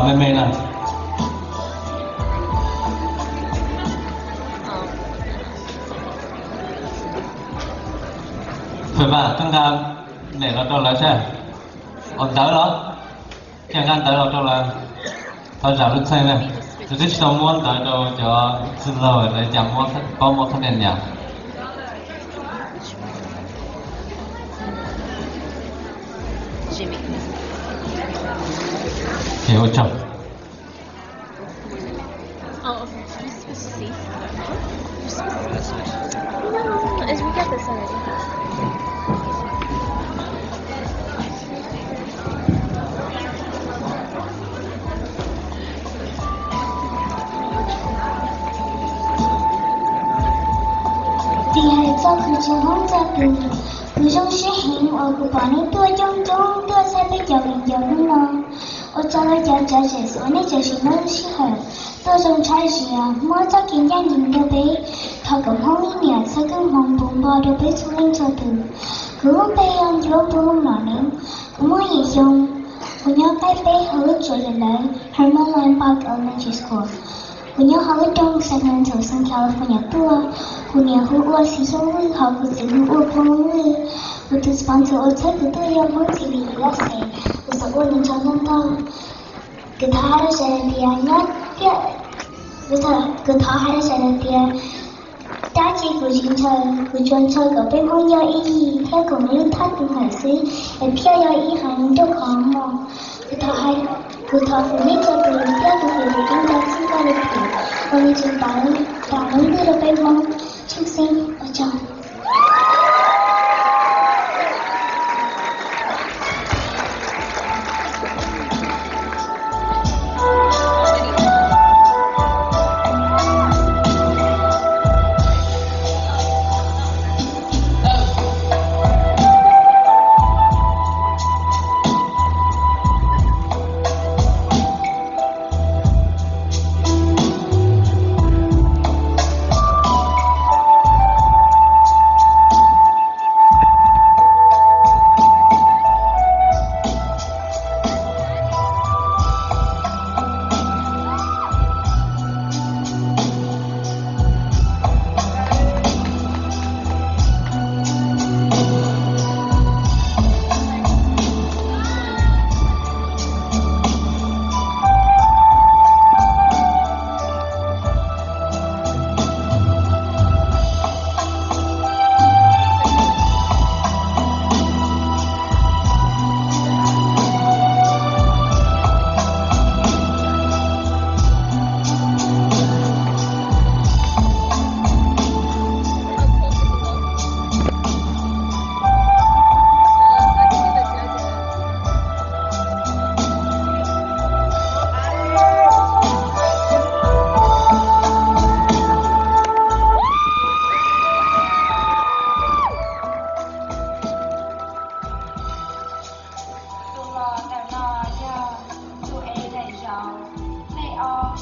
Me me na. Fem Vam, koj nqa nws los rau lawv saib. Ua ntawv los, cas nqa ntawv los rau lawv. Thov zam lub txim na, kuv twb tsis tau muab ntawv rau cov txwj laug lawv, cas muab, paub muab khab niam niam. Ua tsaug. Oh, okay. You're supposed to see. You're supposed to see. No, as we get this already. Tsis hais txog kuv tsis muab txog kuv, kuv zoo siab heev uas kuv pom nej tuaj coob coob tuaj saib peb cov viv ncaus hnub no. Ua tsaug rau cov cawv tsam uas nej tseem siv nej lub sij hawm tuaj zoo tshaj zias muab txoj kev ncaj ncees rau peb. Thov kom Hmoob Lis niam txhawb koob hmoov puv npo rau peb txhua leej txhua tus. Kuv lub npe yog Ncuab Npug Nom Neeb, kuv muaj yim xyoo. Kuv nyob qaib peb hauv lub tsev lawm lawv Hermon Line Park Elementary School. Kuv nyob hauv lub nroog Sacramento, Southern California tuaj. Kuv niam hu ua Xis Xyooj Lwj, ho kuv txiv hu ua Phoo Lwj. Kuv tus sponsor uas txhawb kuv tuaj yog Hmoob Txiv Lis Yim Laj Xeem, kuv xav ua nws tsaug ntau ntau. Kuv thov hais rau sawv daws tias nyob tiaj, kuv thov, kuv thov hais rau sawv daws tias dab tsi kuv tsis ntshaw, kuv tsuas ntshaw kom peb Hmoob yog ib yig thiab kom lub thaj tu hawm xwb es thiaj yog ib haiv neeg nrauj khov mos. Kuv thov hais, kuv thov kuv nej txhua tus thiab kuv tus tub ntawd txij nkawm li thim uas nws tseem pab, pab lub ntuj rau peb Hmoob tshwj xeeb. Ua tsaug. Tus los ntawm no yog tus es daim zauv, npe ob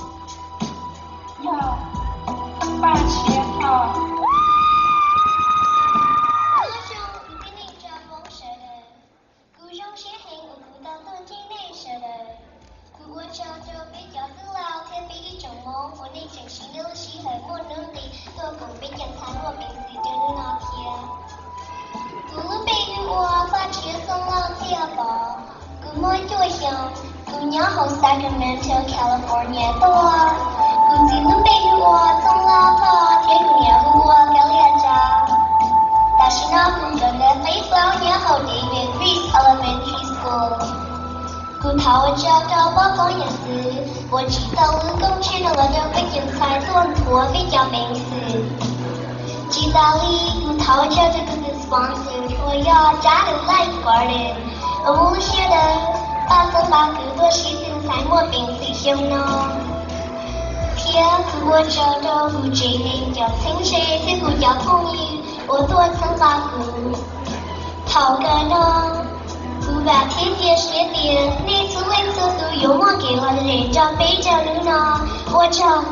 yog Paj Tshiab Thoj. Nyob zoo ib tsoom Hmoob sawv daws, kuv zoo siab heev uas kuv tau tuaj ntsib nej sawv daws. Kuv ua tsaug rau peb cov txwj laug thiab peb ib tsoom Hmoob uas nej tseem siv nej lub sij hawm muaj nuj nqis tuaj koom peb cov ntxhais muaj peev xwm rau hnub no thiab. Kuv lub npe hu ua Paj Tshiab Xooj Lauj Txiaj Pov. Kuv muaj cuaj xyoos. Kuv nyob hauv Sacramento, California tuaj. Kuv txiv lub npe hu ua Txooj Lauj Thoj thiab kuv niam hu ua Kab Liaj Tsab. Tam sim no kuv kawm ntawv qib plaub nyob hauv David Reese Elementary School. Kuv thov ua tsaug rau pab phooj ywg xwb uas tsim tau lub koob tshiab no los rau peb cov ntxhais tuaj nthuav peb cov peev xwm. Tsis tas li, kuv thov ua tsaug rau kuv tus sponsor uas yog Tsab Life Garden uas muaj lub siab dawb pab txhawb nqa kuv tuaj sib tw ntxhais muaj peev xwm xyoo no. Thiab kuv ua tsaug rau kuv tsev neeg, cov txheeb ze thiab kuv cov phooj ywg uas tuaj txhawb nqa kuv. Thaum kawg no, kuv vam thiab cia siab tias nej txhua leej txhua tus yuav muaj kev lom zem nrog peb rau hnub no. Ua tsaug.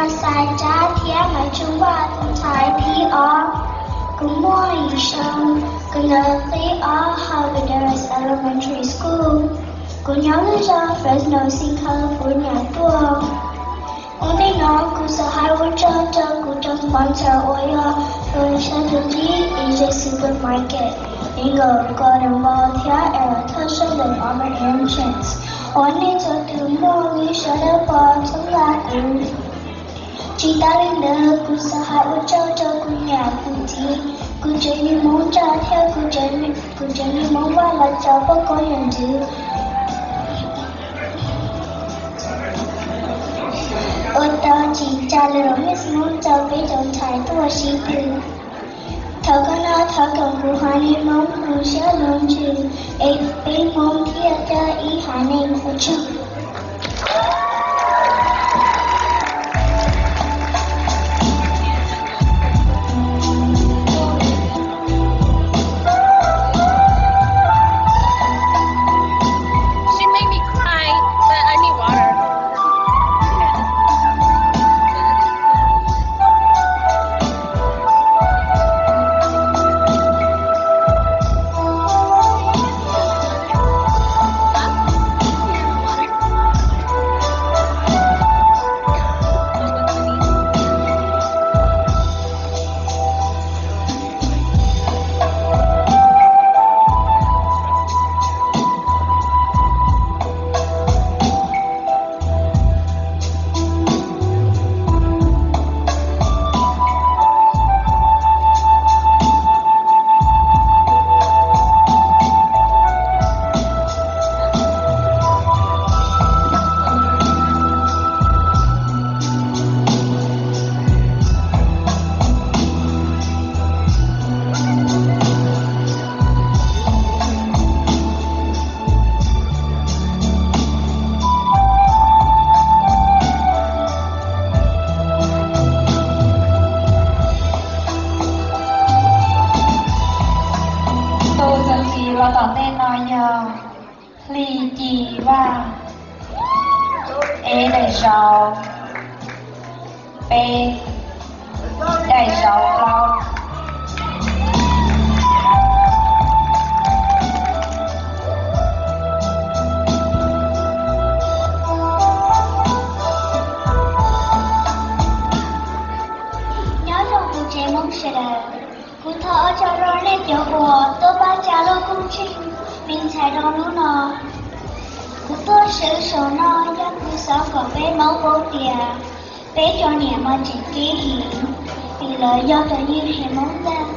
Xais Tsab thiab Maiv Tsoo Vaj tus ntxhais P R. Kuv muaj yim xyoo, kuv nyob qib ob hauv Vidares Elementary School. Kuv nyob lub zos Fresno xeev California tuaj. Hnub no kuv xav hais ua tsaug rau kuv cov sponsor uas yog tus sab tus tib Asia Supermarket, Bingo, Golden Ball thiab Air Thoj Soj ntawm Palmer Entrance uas nej txhua tus muaj lub sij hawm pab txhawb nqa kuv. Tsis tas li ntawd, kuv xav hais ua tsaug rau kuv niam kuv txiv, kuv tsev neeg Hmoob Ntsaj thiab kuv tsev neeg Hmoob Vaj los cov poj koob yawm ntxwv uas tau tsim tsa lawv los mej xwb Hmoob rau peb cov ntxhais tuaj sib tw. Thaum kawg no thov kom kuv haiv neeg Hmoob zoo siab zoo ntsws, es peb Hmoob thiaj coj ib haiv neeg ua tsaug. She made me cry, but I need water. Tus txuas ntxiv los tom ntej no yog Hli Ci Vaj, E daim zauv peb, daim zauv plaub. Nyob zoo kuv tsev Hmoob sawv daws, kuv thov ua tsaug rau nej cov uas tuaj pab tsa lub koob tsheej me ntxhais rau hnub no. Kuv tuaj sawv saum no yog kuv xav kom peb Hmoob paub tias peb cov niam mas tseem kev heev, vim lawv yog cov yws heev Hmoob ntag.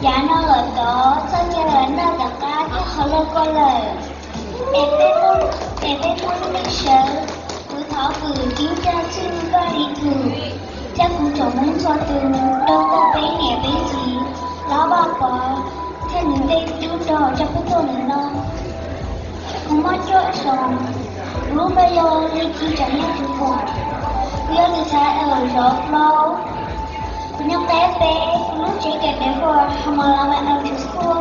Yav no lawm tod txoj cai lawm noj tom qab thiab qhov loj koj lawm, es peb, es peb muaj lub neej sawv. Kuv thov fwm ceeb tsam txij Vaj Lis Thum thiab kuv tsoom Hmoob txhua tus, rau tau peb niam peb txiv Hlob Vaj Pov thiab nws tej tub rog coj peb tuaj ntawm no. Kuv muaj cuaj xyoos, kuv lub npe yog Li Ci Tsav Nyiaj Tus Foom, kuv yog tus thab zov plaub. Kuv nyob qeb peb, kuv lub tsev kawm pem hu ua Hamalama Elementary School.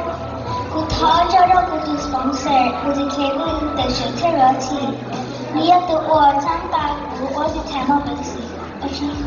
Kuv thov ua tsaug rau kuv tus sponsor, kuv tus kheej ntawm Sawv Txhiaj Royalty, nws yog tus uas txhawb nqa kuv ua tus thab mos peev xwm.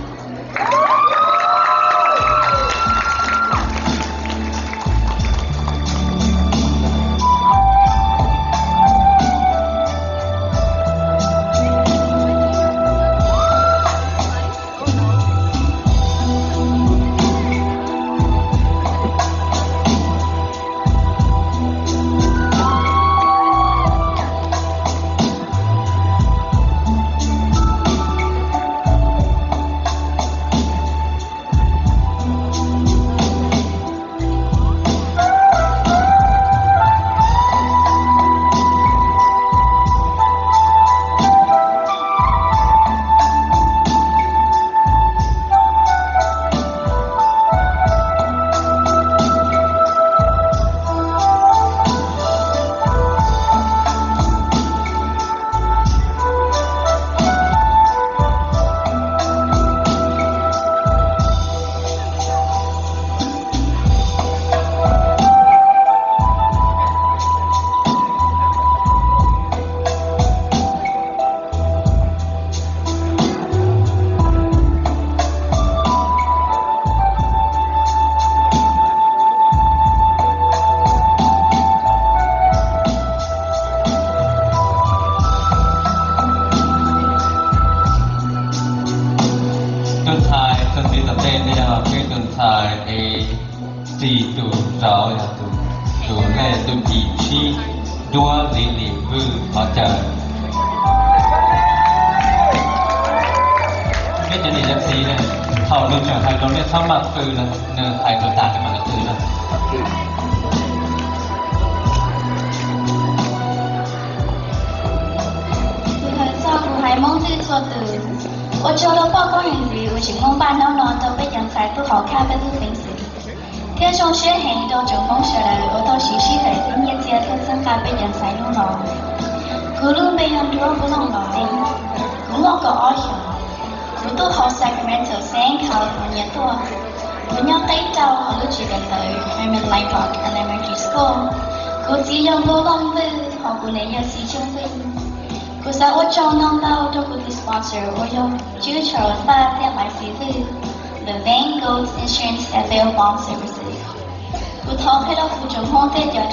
Txiv tus rauv yog tus, tus lej tus tim tsib, Duab Lis Lis Vwj Thov Caw. Peb cov niam cov txiv ne, thaum nws tseem hais lus nej txhob maj qw na, nws hais lus tas nej mam li qw na. Tus hais txog kuv haiv Hmoob twj txhua tus, ua tsaug rau poj koob yawm ntxwv uas tseem muaj npaj hnub no rau peb cov ntxhais tuaj haus khaj peb lub peev xwm, thiab zoo siab heev rau tsoom Hmoob sawv daws uas tau siv sij hawm thiab nyiaj txiag tuaj txhawb nqa peb cov ntxhais hnub no. Kuv lub npe yog Duab Npuj Looj Los Teeb, kuv muaj kaum ob xyoos. Kuv tuaj hauv Sacramento, Southern California tuaj. Kuv nyob qeb rau hauv lub tsev kawm ntawv Herman Light Park Elementary School. Kuv txiv yog Npuj Looj Vwj, hos kuv niam yog Xis Xyooj Vwj. Kuv xav ua tsaug ntau ntau rau kuv tus sponsor uas yog Tswb Charles Faj thiab Maiv Xis Vwj, the Van Gold's Insurance F A O Farm Services. Kuv thov qhia rau kuv tsoom Hmoob thiab cov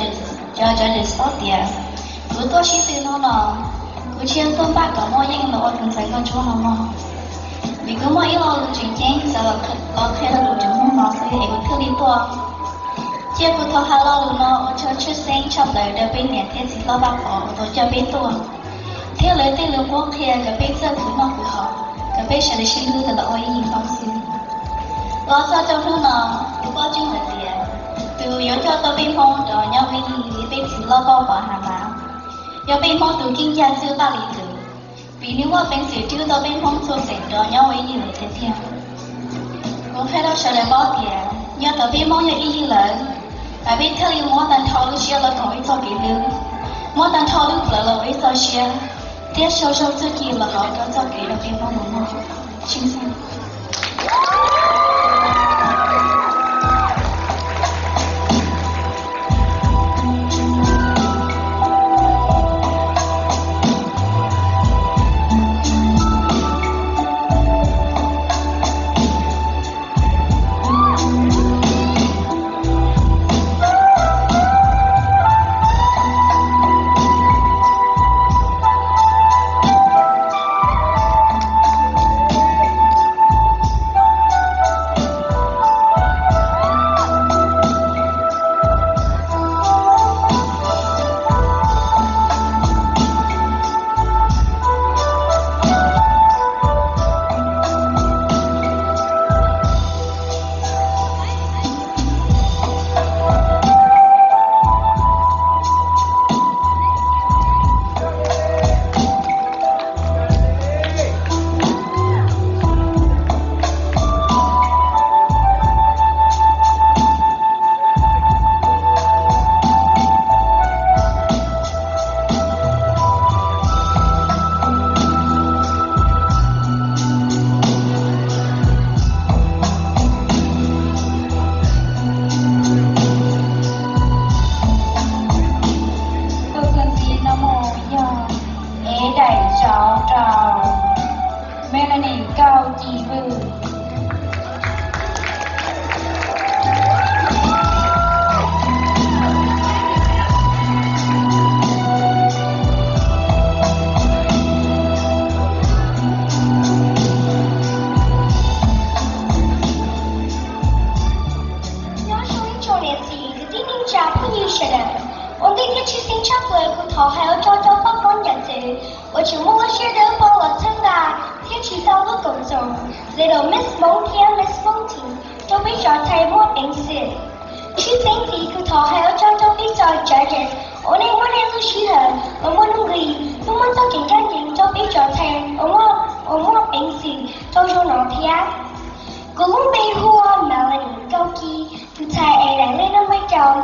judges paub tias kuv tuaj sib tw hnub no, kuv tsis yog tuaj npaj kom muaj yeej los ua tus ntxhais nkauj ntsuab no mog, vim kuv muaj ib lo lus tseem ceeb xav los qhia rau kuv tsoom Hmoob no xwb es kuv thiaj li tuaj. Cia kuv thov hais lo lus no ua tsaug tshwj xeeb tshaj plaws rau peb niam thiab txiv hlob Vaj Pov uas tau coj peb tuaj, thiab lawv tej lus qhuab qhia kom peb txawj khwv noj khwv haus, kom peb sawv daws sib hlub rau ntawm ua ib yig Hmoob xwb. Los txog rau hnub no, kuv paub tseeb lawm tias tus yuav coj tau peb Hmoob rov nyob ua ib yig yog peb txiv hlob Vaj Pov Has Mas, yog peb Hmoob tus keej cag txwj Paj Lis Tus, vim nws muaj peev xwm rub tau peb Hmoob txhua xeem rov nyob ua ib yig lawm tiag tiag. Kuv qhia rau sawv daws paub tias nyob thaum peb Hmoob yog ib yig lawm, mas peb thiaj li muab tag nrho lub siab los koom ib txoj kev hlub, muab tag nrho lub plawv los ua ib txoj siab, thiab sau sau txuj ci los hauv rau txoj kev rau peb Hmoob mus mog. Tshwj xeeb. Tus txiv ntxiv no mus yog ev daim zauv rau Melanie Nkauj Ci Vwj. Nyob zoo ib tsoom niam txiv kwv tij neej tsa phooj ywg sawv daws, ua ntej thiab tshwj xeeb tshaj plaws kuv thov hais ua tsaug rau poj koob yawm ntxwv uas tseem muaj lub siab dawb paug los txhawb nqa thiab tsim tau lub koom txoos Little Miss Hmoob thiab Miss Hmoob Team rau peb cov ntxhais muaj peev xwm. Tshwj xeeb ntxiv kuv thov hais ua tsaug rau peb cov judges uas nej muab nej lub sij hawm los muaj nuj nqis thiab muaj txoj kev ncaj ncees rau peb cov ntxhais uas muaj, uas muaj peev xwm tau zoo no thiab. Kuv lub npe hu ua Melanie Nkauj Ci, tus txhais es daim lej naj npawb rau.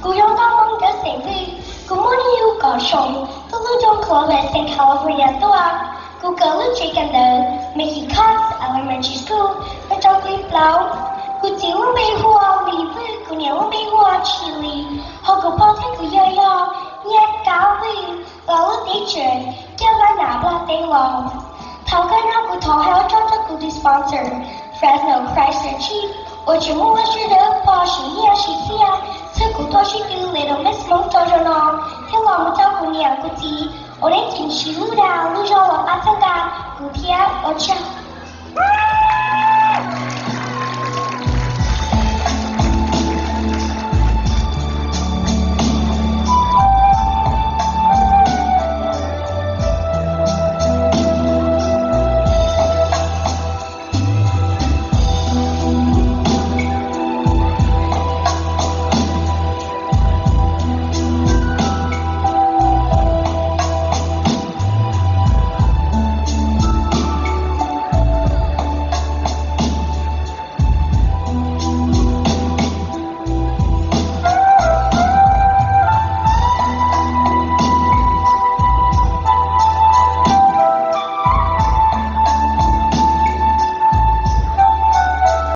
Kuv yog nkauj Hmoob cov xeem Vwj, kuv muaj hnub yug kaum xyoo, tuaj lub nroog Clovis, Southern California tuaj. Kuv kawm lub tsev kawm ntawv Mickey Cox Elementary School, nyob rau grade plaub. Kuv txiv lub npe hu ua Lis Vwj, kuv niam lub npe hu ua Tshis Lis, ho kuv pog thiab kuv yawg yog Nyiaj Kab Vwj, los lub teb chaws Carolina Nplog teb los. Thaum kawg no kuv thov hais ua tsaug rau kuv tus sponsor, Fresno Chrysler Jeep, uas tseem muaj lub siab dawb